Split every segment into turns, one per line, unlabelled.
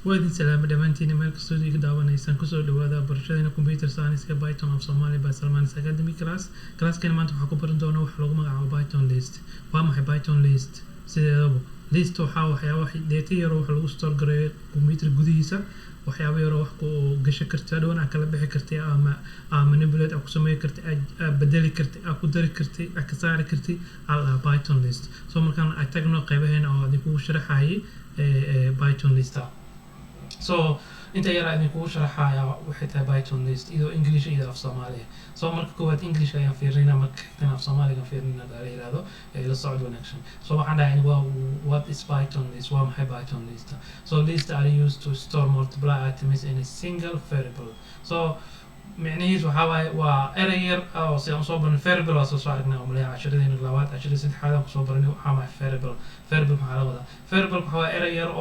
Waa idin salaamay dhammaantiin meel kastoo iga daawanaysaan. Kusoo dhawaada barashadeena computer science Python of Somali by Salmanis Academy class. Classkeena maanta waxaa ku baran doona waxa lagu magacaabo Python list. Waa maxay Python list? Sideedaba list waxaa waxyaaba data yaroo wax lagu store gareeyo computer gudihiisa, waxyaabo yaroo wax ku gashan karta, hadhowan aad kala bixi kartay ama manipulate aad ku sameyn kartay, aad bedeli kartay, aad ku dari kartay, aad ka saari kartay, aa la dhahaa Python list. So markaan ay tagno qeybaheena oo idinkugu sharaxayay Python lista. So inta yaraa idinkugu sharaxaya waxay tahay Python list, iyadoo English iyo af Soomaaliya. So marka koowaad English ayaan fiirinayna, marka xigtana af Soomaaliga fiirinayna la yihahdo. La socod wanaagsan. So waxaan dhahay waa what is Python list? Waa maxay Python list? So list are used to store multiple items in a single variable. So micnihiis waxaa waaye waa erey yar oo si aan usoo baranay variable. Waa soo aragnay oo maleeya casharadeenna labaad, casharadii saddexaad aan kusoo baranay. Waxaa maxay variable? Variable maxaa la wadaa? Variable waxaa waa erey yar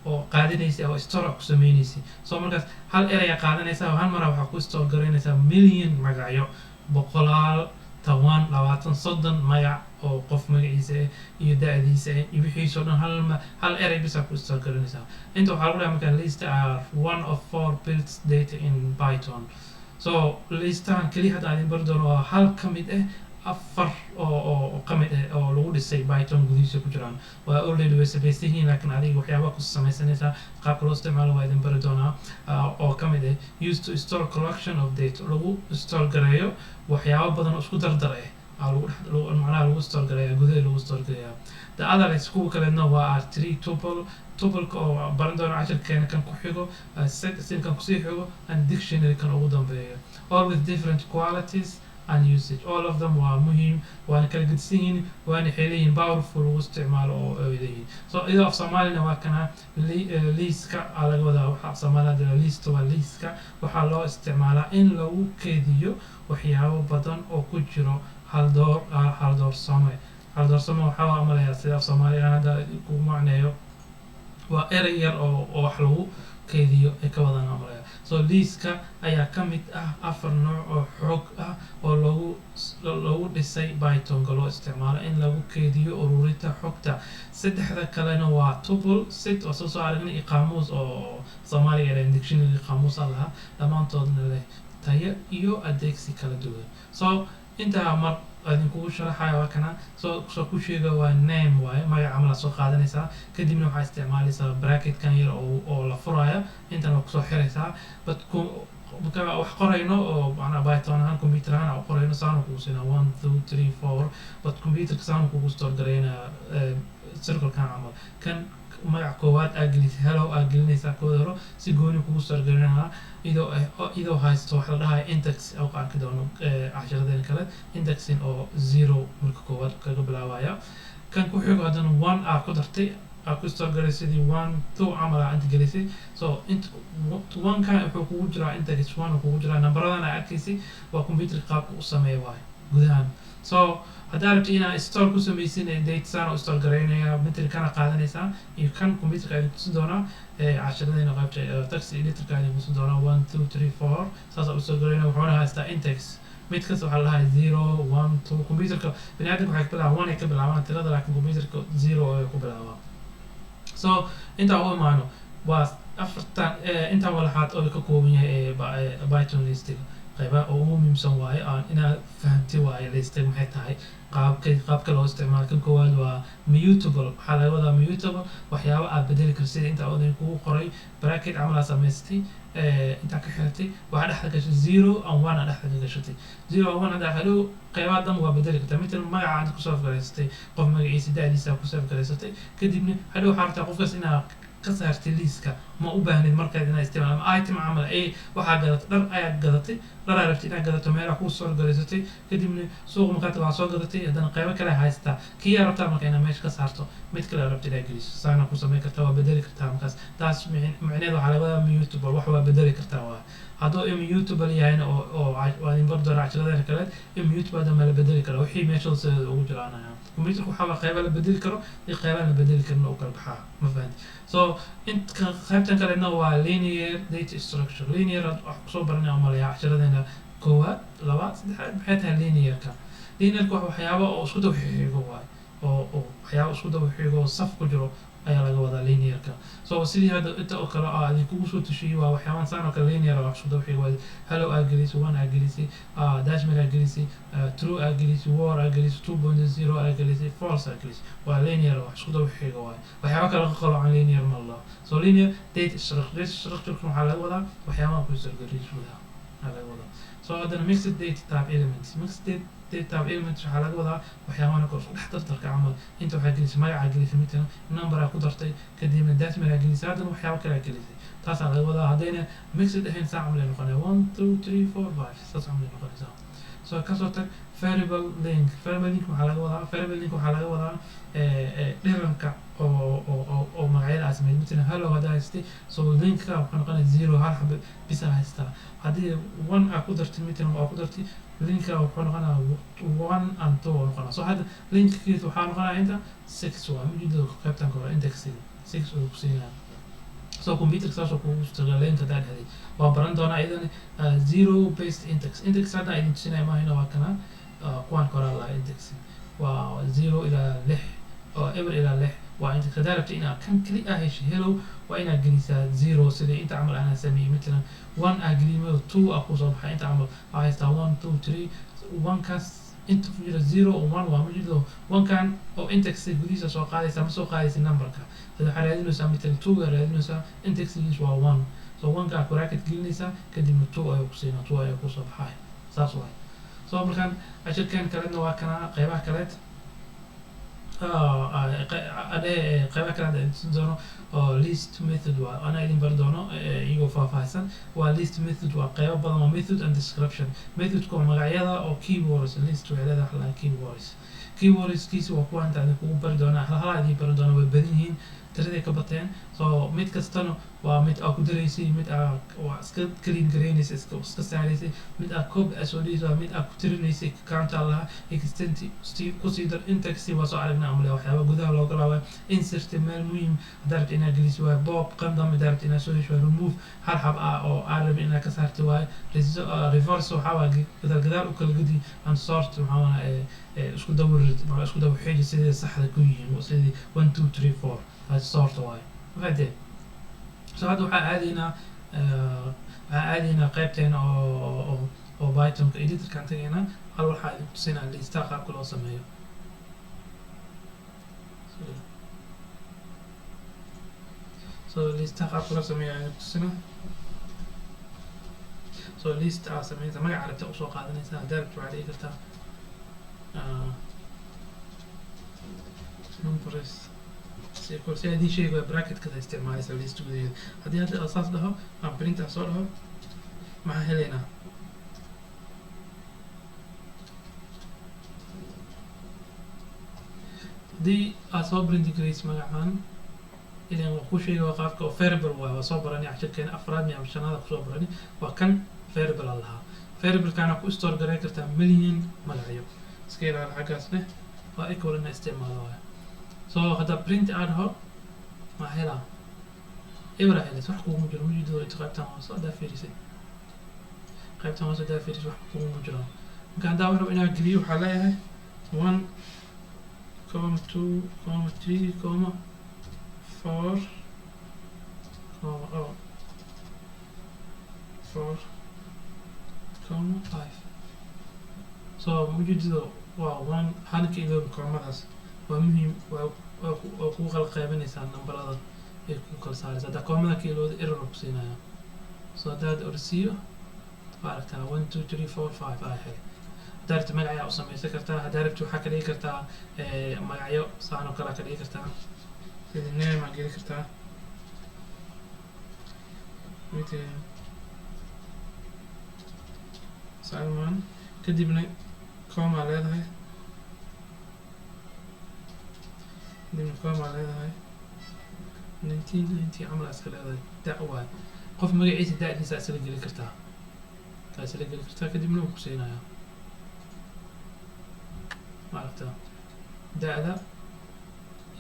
oo qaadanaysa oo store ku sameynaysa. So markaas hal erey qaadanaysa oo hal mara waxaa ku store garaynaysaa million magacyo, boqolaal, 10, 20, 30 magac oo qof magaciisa ah iyo da-diisa ah iyo wixiisa oo dhan hal erey bisa ku store garanaysaa. Inta waxaa lagu dhahay markaa list are one of four built data in Python. So listahan keliya hadda aan idin bari doono waa hal ka mid ah afar oo ka mid ah oo lagu dhisay Python gudihiisa ku jiraan. Waa already way samaysan yihiin, laakiin adiga waxyaabaha ku samaysanaysaa qaabka loo isticmaalo waa idin bari doonaa. Oo ka mid ah used to store collection of data, lagu store gareeyo waxyaabo badan oo isku dardar ah aa lagu dhex macnaha lagu store gareeya, gudaha lagu store gareeya. The others, kuwa kaleedna, waa are three: tuple, tupleka oo baran doono cashirkeena kan ku xigo, set sin kan kusii xigo, and dictionary kan ugu dambeeyo, all with different qualities and usage. All of them waa muhiim, waana kala gedisan yihiin, waana waxay leeyihiin powerful lagu isticmaalo oo ay leeyihiin. So iyadoo af Soomaalina waa kana liiska aa laga wadaa. Waxa af Soomaali hadda list waa liiska. Waxaa loo isticmaalaa in lagu keydiyo waxyaabo badan oo ku jiro haldoor haldoorsame. Haldoorsame waxaa waa amalayaa sida af Soomaaliga aan hadda kugu macneeyo, waa erey yar oo wax lagu keydiyo ay ka wadaan amalaya. So liiska ayaa ka mid ah afar nooc oo xog ah oo loogu dhisay Pythonka, loo isticmaalo in lagu keydiyo ururinta xogta. Saddexda kalena waa tuple, set oo soo aragnay, iyo qaamuus oo Soomaaliga ee dictionary qaamuus a lahaa, dhammaantoodna leh tayo iyo adeegsi kala duwan. So intaa mar idinkugu sharaxaya waa kana. Soo ku sheega waa name waaye, magaca camal aad soo qaadanaysaa, kadibna waxaa isticmaalaysaa bracketkan yar oo la furaya, intana waa kusoo xiraysaa. But ku marka wax qorayno oo macnaa Python ahaan, computer ahaan aan qorayno, saanu kugu siinaa one, two, three, four, but computerka saanu kugu store garaynaa circlekan camal. Kan magaca koowaad aa gelisay, hello aa gelinaysaa kooda horo, si gooni kugu store garaynaa, iyadoo haysto waxa la dhahayo index oo ka arki doono casharadeena kale, indexing oo zero marka koowaad kaga bilaabaya. Kan ku xigo haddana one aa ku dartay, aa ku store garay sidii one, two camal aa inta gelisay. So int one kan wuxuu kugu jiraa index one kugu jiraa. Nambaradan aa arkaysay waa computer qaabka u sameeya waaye gudahan. So haddaa rabti inaad store ku samaysin data, saan u store garaynaya mitri kana qaadanaysaa iyo kan computerka idin tusin doonaa casharadeena qaybta text editorka idin tusin doonaa. One, two, three, four saasaa u store garaynaya. Wuxuuna haystaa index. Mid kasta waxaa la dhahaa zero, one, two. Computerka biniaadamka waxay ka bilaabaan one ay ka bilaabaan tirada, laakiin computerka zero ay ku bilaabaan. So intaa u imaano waa afartan intaa walaxaad oo ka kooban yahay Python listiga. Qaybaha oo ugu muhiimsan waaye aan inaad fahamti waaye listiga maxay tahay, qaabka loo isticmaalo. Kan koowaad waa mutable. Waxaa laga wadaa mutable waxyaabo aad bedeli karto, sida inta odin kugu qoray bracket camal aad samaystay, intaa ka xiratay, waxaa dhexda gashay zero and one, aa dhexda ka gashatay zero and one. Hadda hadhow qaybaha dhan waa bedeli kartaa. Matalan magaca aad ku save garaysatay, qof magaciisa, da'diisa ku save garaysatay, kadibna hadhow waxaa rabtaa qofkaas inaad ka saartay liiska, ma u baahnid markaad inaad isticmaalo. Ama item camal ay waxaa gadatay, dhar ayaad gadatay, dhar aad rabtay inaad gadato, meelaha kuu soo garaysatay, kadibna suuqa markaad waa soo gadatay, haddana qaybo kale haystaa, kii yaa rabtaa marka inaad meesha ka saarto, mid kale rabta inaad geliso, saana ku samayn kartaa, waa bedeli kartaa. Markaas taas micneheed waxaa laga wadaa mutable, wax waa bedeli kartaa. Waa hadduu immutable yahayna oo waa idin bari doonaa casharadeen kale. Immutable hadda ma la bedeli karo, wixii meeshooda sideeda ugu jiraanaya. Computerka waxaa waa qayba la bedeli karo iyo qaybaan la bedeli karin oo kala baxaa, ma fahanti? So inta qaybtan kalena waa linear data structure. Linear wax kusoo baranaya umaleeya casharadeena koowaad, labaad, saddexaad. Maxay tahay linearka? Linearka wax waxyaaba oo isku daba xigo waaye, oo waxyaaba isku daba xigo oo saf ku jiro ayaa laga wadaa linearka. So So sidii hadda inta oo kale aa idinkugu soo tushiyey, waa waxyaabaan saan oo kale linear oo wax isku daba xiga. Waa hello aa gelisay, one aa gelisay, decimal aa gelisay, true aa gelisay, war aa gelisay, 2.0 aa gelisay, false aa gelisay. Waa linear, wax isku daba xiga waaye. Waxyaaba kale ka qaloocan linear ma laha. So linear data structure, data structure waxaa laga wadaa waxyaabaha ku soo gudaha aa laga wadaa. So haddana mixed data type elements. Mixed data type elements waxaa laga wadaa waxyaabahan kor isku dhex dardarka camal. Inta waxaa gelisay magaca, gelisay midkan number aa ku dartay, kadibna decimal aa gelisay, haddana waxyaabo kale aa gelisay. Taasaa laga wadaa. Haddayna mixed ahayn, saa camal ay noqonaya: 1, 2, 3, 4, 5, saas camal ay noqonaysaa. So kasoo tag variable length. Variable length waxaa laga wadaa, variable length waxaa laga wadaa dhiranka oo magacyada aa sameyd. Matalan hello haddaa haystay, so lengthka wuxuu noqonaya zero, hal xabo bisa haystaa. Haddii one aa ku dartay, matalan aa ku dartay, lengthka wuxuu noqonaya 1 and 2 oo noqonaya. So hadda lengthkiisa waxaa noqonaya inta six waa mujeedada qaybtan kore, indexiga six uu ku siinaya. So computerka saasoo kugu taga length haddaa dhehday. Waa baran doonaa iyadana zero based index. Index hadda idin tusinaya maahina, waa kana kuwaan koraa lahaa. Index waa zero ilaa lix oo eber ilaa lix waa index. Haddaa rabta inaad kan keli ah hesho, hello, waa inaad gelisaa zero, sidii inta camal anaa sameeyey. Matalan one aa geliyay, two aa kusoo baxay. Inta camal waxaa haystaa 1, 2, 3. One kaas inta ku jira zero oo one waa ma jirto. One kan oo index gudihiisa soo qaadaysa, ma soo qaadaysa numberka. Hada waxaa raadinaysaa matalan two aa raadinaysaa, indexgiisa waa one. So one kaa bracket gelinaysaa, kadibna two ayuu ku siinaa, two ayuu kusoo baxay. Saas waay. So markaan cashirkan kaleedna waa kana qeybaha kaleed qeybaha kale hadda tusin doono oo list method waa anaa idin bari doono iyagoo faahfaahsan. Waa list method, waa qeybo badan, waa method and description. Methodka waa magacyada oo keywords. List waxay leedahay wax la keywords. Keywordskiisa waa kuwa inta idin kugu bari doona, hal halaa idin bari doona. Way badan yihiin, tiraday ka bateen. So mid kastana waa mid aa ku daraysay, mid aa waa iska clean garaynaysa, iska saaraysay, mid aa copy aa soo dhigaysa, waa mid aa ku tirinaysay, count aa lahaa, extend kusii dar, index waa soo aragnay amale, waxyaaba gudaha looga laabay, insert meel muhiim haddaa rabta inaad geliso waaye, pop qandam haddaa rabta inaad soo hesho waaye, remove hal xab ah oo aa rabin inaad ka saarti waaye, reverse waxaa waaye gadaal gadaal u kala gudi, and sort waxaa waaye isku daba isku daba xiji sidii saxda ku yihiin, sidii 1, 2, 3, 4, taasi sort waaye. Mafahanteen? So hadda waxaa aadaynaa qaybteena oo Pythonka editorkaan tagaynaa. Hal waxaa idin tusinaa listaa qaabka loo sameeyo. So lista qaabka loo sameeyo idin tusinaa. So list aa sameynaysa, magaca rabta usoo qaadanaysaa. Haddaa rabta waxaa dhigi kartaa numbers si si idin sheego bracketkada isticmaalaysa list gudaheeda. Haddii hadda saas dhaho, aan print ah soo dhaho, maxaa helaynaa? Haddii aad soo print garaysa magacan, ilan waa ku sheegay, waa qaabka oo variable waay. Waa soo barani cashirkeena afraad mi ama shanaada kusoo barani. Waa kan variable aa lahaa. Variablekaana ku store garay kartaa million magacyo. Iska ilaali xaggaas leh, waa equal ina isticmaalo waay. So hadda print aa dhaho, waa helaa ebra helaysa, wax kuguma jiro. Mujido inta qaybtan hoose haddaa fiirisay, qaybtan hoose haddaa fiirisay, wax kuguma jiraan. Marka haddaa wax rabo inaa geliyo, waxaa leeyahay 1, 2, 3, 4, oh 4, 5. So mujidido waa one halka iloobi comadaas waa muhiim. Waa kugu kala qeybanaysaa nambarada ay ku kala saaraysa. Haddaa comada ka ilooda, error ku siinaya. So haddaad orsiiyo, waa aragtaa 1, 2, 3, 4, 5 aa helay. Haddaa rabti magacyaa u samaysan kartaa. Haddaa rabti waxaa ka dhigi kartaa magacyo saan oo kale ka dhigi kartaa, sida name aa geli kartaa, mid Salman, kadibna comma leedahay, kadibna comma leedahay, 1990 camal aa iska leedahay. Da waay qof magaciisa, da'diisa isla geli kartaa, aa isla geli kartaa, kadibna wuu ku siinayaa. Ma aragtaa da'da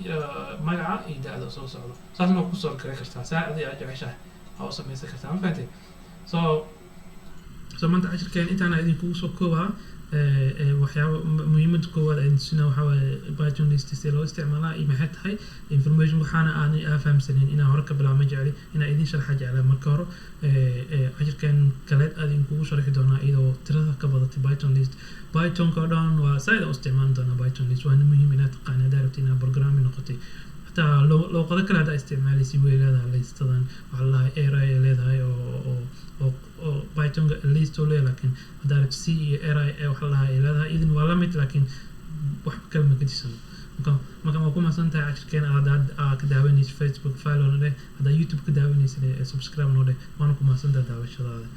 iyo magaca iyo da'da soo socdo? Saasna waa kusoo gari kartaa, saa adi aad jeceshahay aa u samaysan kartaa. Ma fahanteen? So maanta cashirkeen intaana idinkugu soo koobaa. Waxyaaba muhiimada koowaad aan tusina waxaa waaye Python list see loo isticmaalaa iyo maxay tahay information. Waxaana aanay aa fahamsanin inaan hore ka bilaabo ma jecli, inaan idin sharxa jeclaa. Marka hore cashirkan kaleed aad idinkugu sharxi doonaa iyadoo tirada ka badatay Python list. Pythonka oo dhan waa saaid u isticmaali doonaa Python list, waana muhiim inaad taqaani haddaa rabtid inaad programming noqotay. Xataa luuqado kale haddaa isticmaalaysi way leedahay listadan. Waxaa la dhahay array ay leedahay oo Pythonka list oo leeyahay, laakiin haddaa rabtid C iyo array ee waxa la dhahay ay leedahay idin waa la mid, laakiin wax kale ma kadisano. Marka waa ku mahadsan tahay cashirkeena. Haddaad aa ka daawanaysa Facebook, follow na dheh. Haddaa YouTube ka daawanaysa, subscribe noo dheh. Waana ku mahadsan tahay daawashadaada.